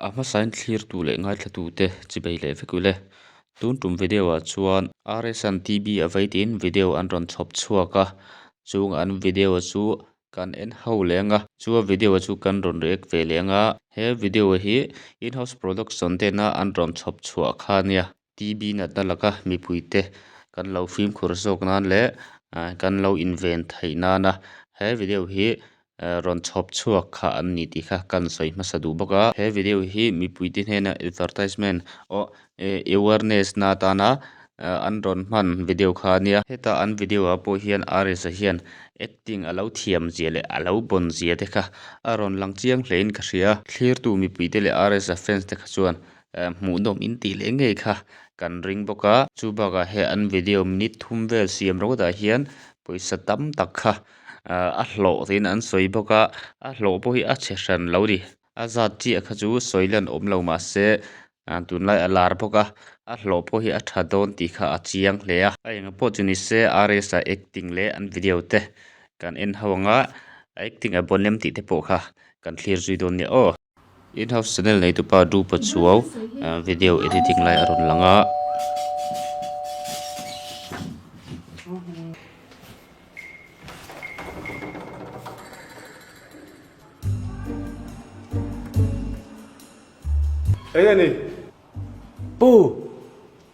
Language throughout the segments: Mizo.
A hmasain thlirtu leh ngaithlatute chibei leh vek ule. Tun tum video ah chuan RS-a'n TB a vei tiin video an rawn chhawp chhuak a, chung an video chu kan en ho leh ang a, chu a video chu kan rawn react ve leh ang a, he video hi in-house production tena an rawn chhawp chhuah kha a nia. TB natna laka mipuite kan lo fimkhur zawk nan leh kan lo inven theih nana he video hi rawn chhawp chhuak kha an ni tih kha kan sawi hmasa duh bawk a. He video hi mipuite hnena advertisement aw awareness na atana an rawn hman video kha a nia. Heta an video ah pawh hian RS a hian acting a lo thiam zia leh a lo bawn zia te kha a rawn lang chiang hlein ka hria. Thlirtu mipuite leh RS a fans te kha chuan hmuhnawm in tih leh ngei kha kan ring bawk a chu bakah he an video minute thum vel siam rawt ah hian pawisa tam tak kha ah a hlawh tiin an sawi bawk a a hlawh pawh hi a chhe hran lo ni a zat chiah kha chu sawi lan awm lo mahse ah tunlai a lar bawk a a hlawh pawh hi a tha dawn tih kha a chiang hle a a eng pawh chu ni se R S a acting leh an video te kan en ho ang a a acting a bon em tih te pawh kha kan thlir zui dawn nia aw. In-house channel neitupa Dupa Chuau video editing lai a rawn lang a. Eng a ni? Pu,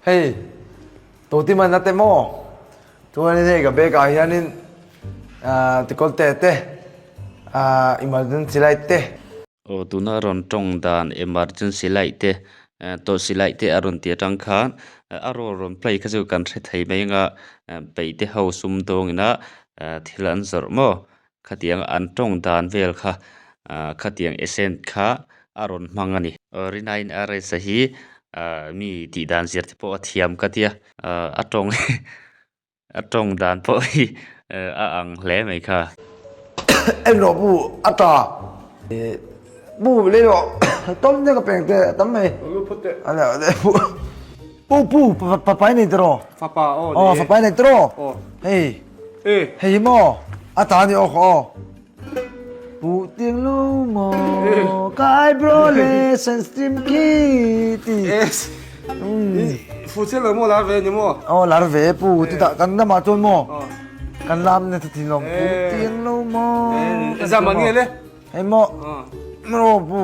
hei, toti man a te maw? Chuanin hei ka bag ah hianin tikawlh te te, emergency light te. Aw tuna rawn tawng dan emergency light te tawlhsi light te a rawn ti atang khan a role rawn play kha chu kan hre thei mai anga peih te ho sum dawngin a thil an zawrh maw khatiang an tawng dan vel kha khatiang accent kha a rawn hmang a ni. Aw Rinain a race hi mi tih dan zir te pawh a thiam ka tia a tawng A tawng dan pawh hi a ang hle mai kha. En rawh pu a ta pu lei rawh tawm te ka peng te a tam mai pu pu papai nei tiraw fapa aw aw fapai nei tiraw hei hei hi maw a ta ni aw khaw aw pu tiang lo maw ka eyebrow le sensitive khi ti Fu chiah lo maw lar ve ni maw? Aw lar ve pu chutah kan lamah chuan maw kan lam na thin lawm pu tiang lo maw Exam an nge le? Hei maw maw pu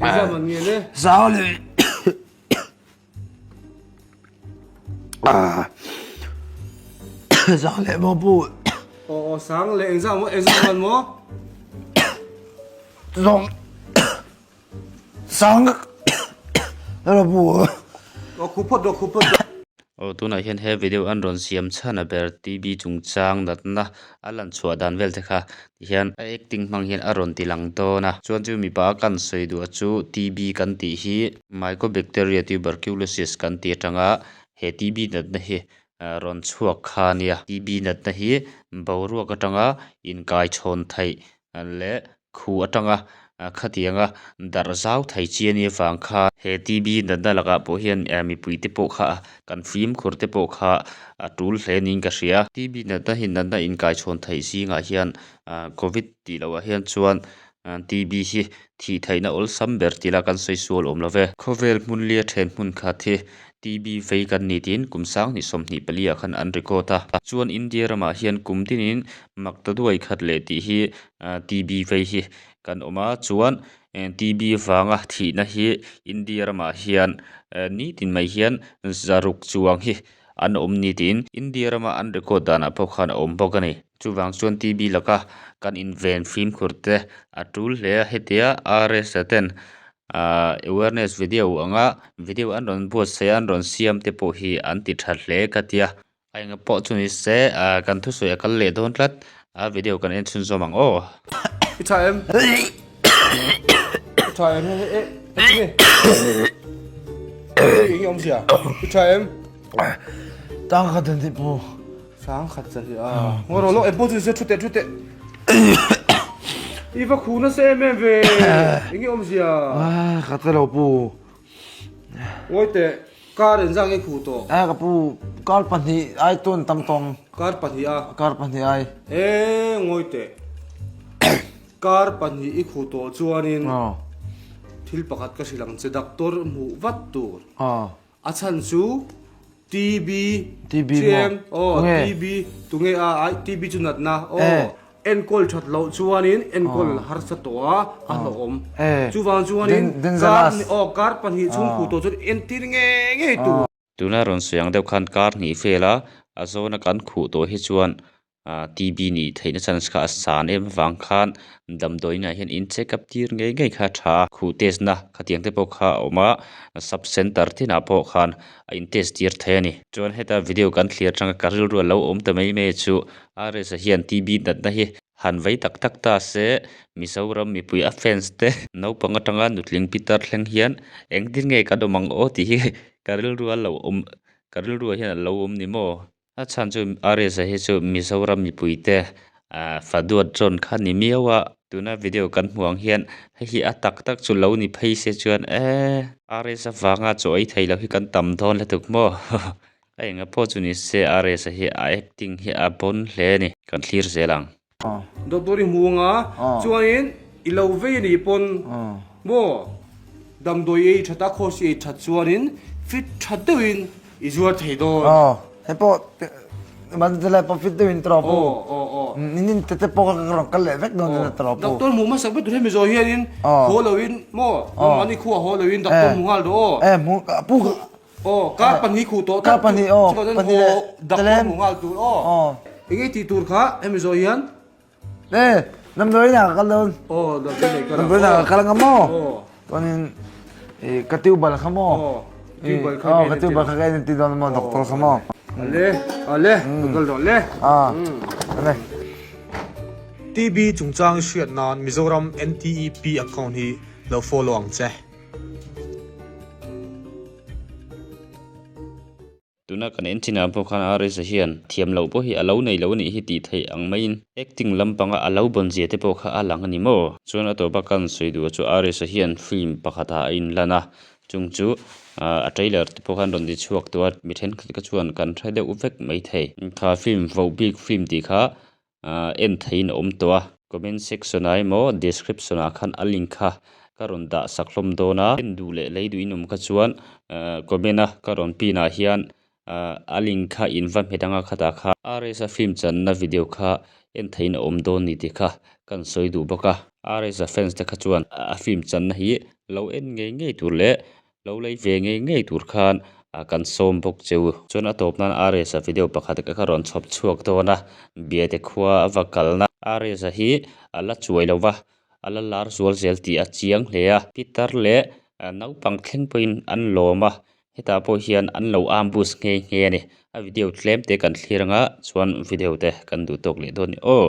Exam an nge le? Zau le Zang leh maw pu? Aw aw sang leh engzah maw engzah man maw? Zong sang ro pu. Aw khu phawt rawh khu phawt rawh. Aw tunah hian he video an rawn siam chhan a ber TB chungchang natna a lan chhuah dan vel te kha ti hian a acting hmang hian a rawn ti lang dawn a chuan chu mipa a kan sawi duh a chu TB kan tih hi Mycobacteria tuberculosis kan tih atanga he TB natna hi rawn chhuak kha a nia. TB natna hi boruak atanga inkai chhawn theih leh khu atanga khatianga darh zau thei chi a nih avang khan he TB natna lakah pawh hian mipui te pawh kha kan fimkhur te pawh kha a tul hle niin ka hria. TB natna hi natna inkai chhawn theih zingah hian covid tih loh ah hian chuan TB hi thih theihna awlsam ber tila kan sawi sual awm lo ve. Khawvel hmun lia then hmun khat hi TB vei kan ni tiin kum sanghnih 24 ah khan an record a. Chuan India ramah hian kum tinin makta duai khat leh tih hi TB vei hi kan awm a. Chuan TB vanga thihna hi India ramah hian nitin mai hian zaruk chuang hi an awm ni tiin India rama an record danah pawh khan a awm bawk a ni. Chuvang chuan TB laka kan inven fimkhur te a tul hle a, hetia RS a ten ahh awareness video anga video an rawn buatsaih a an rawn siam te pawh hi an ti tha hle ka tia. A enga pawh chu ni se ahh kan thusawi a kal leh dawn tlat a video kan en chhunzawm ang aw. I tha em? I tha em? Hei hei hei enge enge awmzia? I tha em? Tang khat an ti pu. Sang khat cha hi a. Ngaw rawh lawk engpawh chu nise thu teh thu teh. I va khu nasa em em ve. Enge awmzia? Ah ka te lo pu. Ngawi teh kar engzah nge khu tawh? Ah ka pu kar pahnih ai tun tam tawng. Kar pahnih a? Kar pahnih ai. Eh ngawi teh. Kar pahnih i khuh tawh chuanin thil pakhat ka hrilh ang che, doctor hmuh vat tur. A chhan chu TB, chiang, aw TB, tunge a, ai TB chu natna, aw enkawl that loh chuanin enkawl harsa tawh a, a hlauhawm. Chuvang chuanin kar, aw kar pahnih chhung khuh tawh chuan entir ngei ngei tur. Tuna rawn sawi ang deuh khan kar hnih vela a zawna kan khuh tawh hi chuan ah T_B nih theihna chance kha a san em avang khan damdawiinah hian in check up tir ngei ngei kha a tha a, khuh test na khatiang te pawh kha a awm a sub center tinah pawh khan a in test tir thei a ni. Chuan heta video kan thlir atanga ka rilru a lo awm ta mai mai chu R_S-a hian T_B natna hi han vei tak tak ta se Mizoram mipui a fans te naupang atanga nutling pitar thleng hian engtin nge kan awm ang aw tih hi Ka rilru a lo awm ka rilruah hian a lo awm ni maw? A chhan chu RSA hi chu Mizoram mipui te ah fa duat zawn kha ni miau a, tuna video kan hmuh ang hian hei hi a tak tak chu lo ni phei se chuan eee RSA vanga chaw ei thei lo hi kan tam dawn lutuk maw? A enga pawh chu ni se RSA hi a acting hi a bawn hle a ni, kan thlir zel ang. Doctor i hmu anga chuanin i lo vei anih pawn maw damdawi ei that a course i ei that chuanin fit tha deuhin i zuar thei dawn. Aw hei pawh man te lai pawh fit deuhin tawh pu in in te te pawh ka rawn kal leh vek dawn nia tawh pu. Doctor hmu hmasak ber tur hemi zawh hianin haw loin maw nangmahni khuah haw loin doctor hmu nghal rawh aw. E hmu pu Aw, kar pahnih khuh tawh tak chu chuan an haw doctor hmu nghal tur aw. Eng nge tih tur kha hemi zawh hian? E, damdawiin ah ka kal dawn. Aw, damdawiin ah i kal ang. Damdawiin ah ka kal ang a maw? Chuanin ka tubal kha maw? Aw, tubal kha Aw, ka tubal kha ka en ti dawn a maw doctor kha maw? Ale, ale, ka kal rawh le. Ah, ale. TB chungchang i hriat nan Mizoram NTEP account hi lo follow ang che. Tuna kan en chinah pawh khan RSa hian thiam loh pawh hi a lo nei lo a nih hi tih theih ang maiin acting lampanga a lo bawn zia te pawh kha a lang a ni maw? Chuan a tawpa kan sawi duh chu RSa hian film pakhatah a inlan a, chung chu a trailer te pawh khan rawn ti chhuak tawh a, mi thenkhat kha chuan kan hre deuh vek maithei. Kha film vohbik film tih kha Ahh en theihin a awm tawh a, comment section ah emaw description ah khan a link kha ka rawn dah sak hlawm dawn a, en duh leh lei duh in awm kha chuan ahh comment a ka rawn pin ah hian ahh a link kha in va hmet anga khatah kha RSa film channa video kha en theihin a awm dawn ni tih kha kan sawi duh bawk a, RSa fans te kha chuan a film channa hi lo en ngei ngei tur leh Lo lei ve ngei ngei tur khan kan sawm bawk che u. Chuan a tawp nan RSa video pakhat ka rawn chhawp chhuak dawn a, Biate khua a va kalna. RSa hi a la chuai lo va, a la lar zual zel tih a chiang hle a. Pitar leh naupang thleng pawhin an lawm a, hetah pawh hian an lo ambush nghe nghe a ni. A video tlem te kan thlir anga chuan video te kan duh tawk leh dawn a ni aw.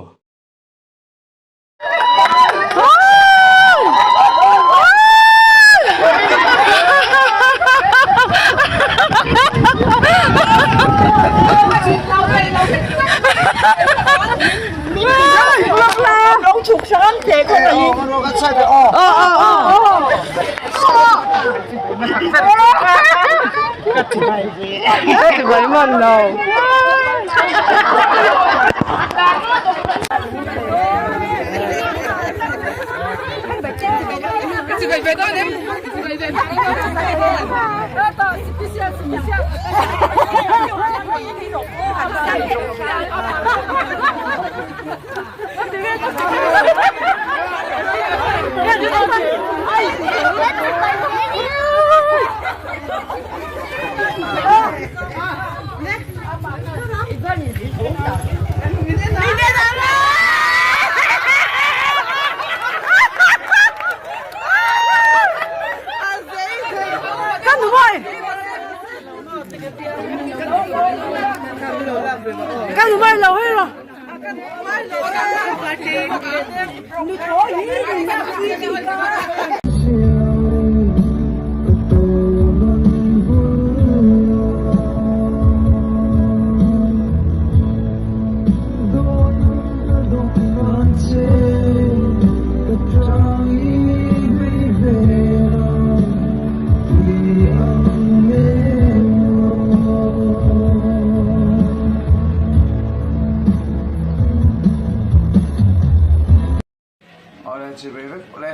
Awle chivei vek awle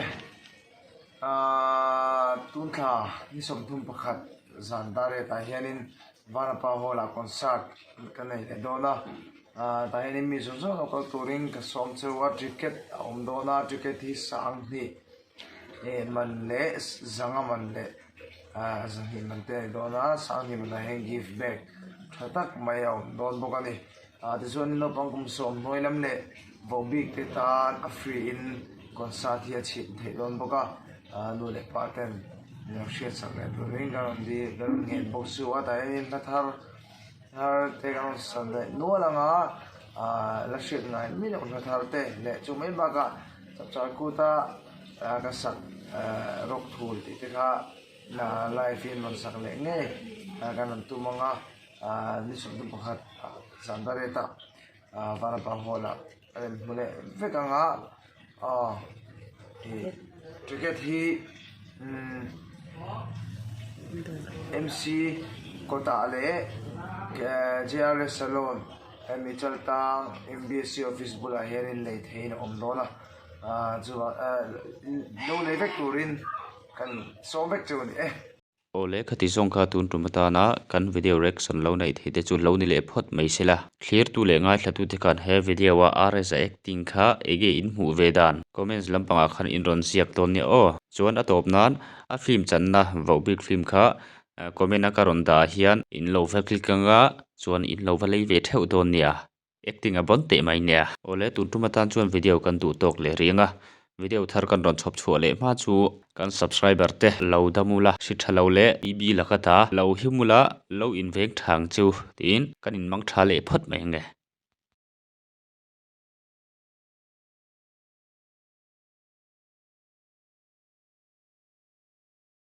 Ahh tun thla ni 31 zan dar tah hianin Vanapa Hall ah concert ka nei leh dawn a ahh tah hianin mi zawng zawng lo kal turin ka sawm cheu a ticket a awm dawn a ticket hi 2000 eh man leh zanga man leh ahh 200 man te a ni dawn a 2000 man ah hian gift bag tha tak mai a awm dawn bawk a ni. Ah tichuanin naupang kum sawm hnuai lam leh vohbik te tan a free in concert hi a chhip theih dawn bawk a, ah nu leh pa ten min lo hriat sak leh turin kan rawn di kan rawn nghen bawk chu a tah hianin hla thar thar te kan rawn sa leh nual ang a, ah la hriat ngai miah loh hla thar te leh chu mai bakah chapchar kut a ah ka sak ah rock thul tih te kha live in rawn sak leh ngei kan rawn tum ang a. Ahh ni 21 zan dareta ahh Vanapa Hall ah a rawn hmu leh vek ang a aw ih ticket hi umm M C kawtah leh J R S salon hemi chaltang M B S C office bulah hianin lei theihin a awm dawn a ahh chuvang ahh lo lei vek turin kan sawm vek chu a ni e. Awle khati zawng kha tun tum atana kan video reaction lo neih theih te chu lo ni leh phawt mai se la. Thlirtu leh ngaithlatute khan he video a RS a acting kha ege in hmuh ve dan? Comments lampangah khan in rawn ziak dawn nia aw. Chuan a tawp nan a film channa voh bik film kha comment a ka rawn dah ah hian in lo va click anga chuan in lo va lei ve theuh dawn nia. Acting a bon teh mai nia. Awle tun tum atan chuan video kan duh tawk leh riang a, video thar kan rawn chhawp chhuah leh hma chu kan subscriber te lo dam ula, hri tha lo leh TB laka ta lo him ula, lo inveng tha ang chu tiin kan inmang tha leh phawt mai ang e.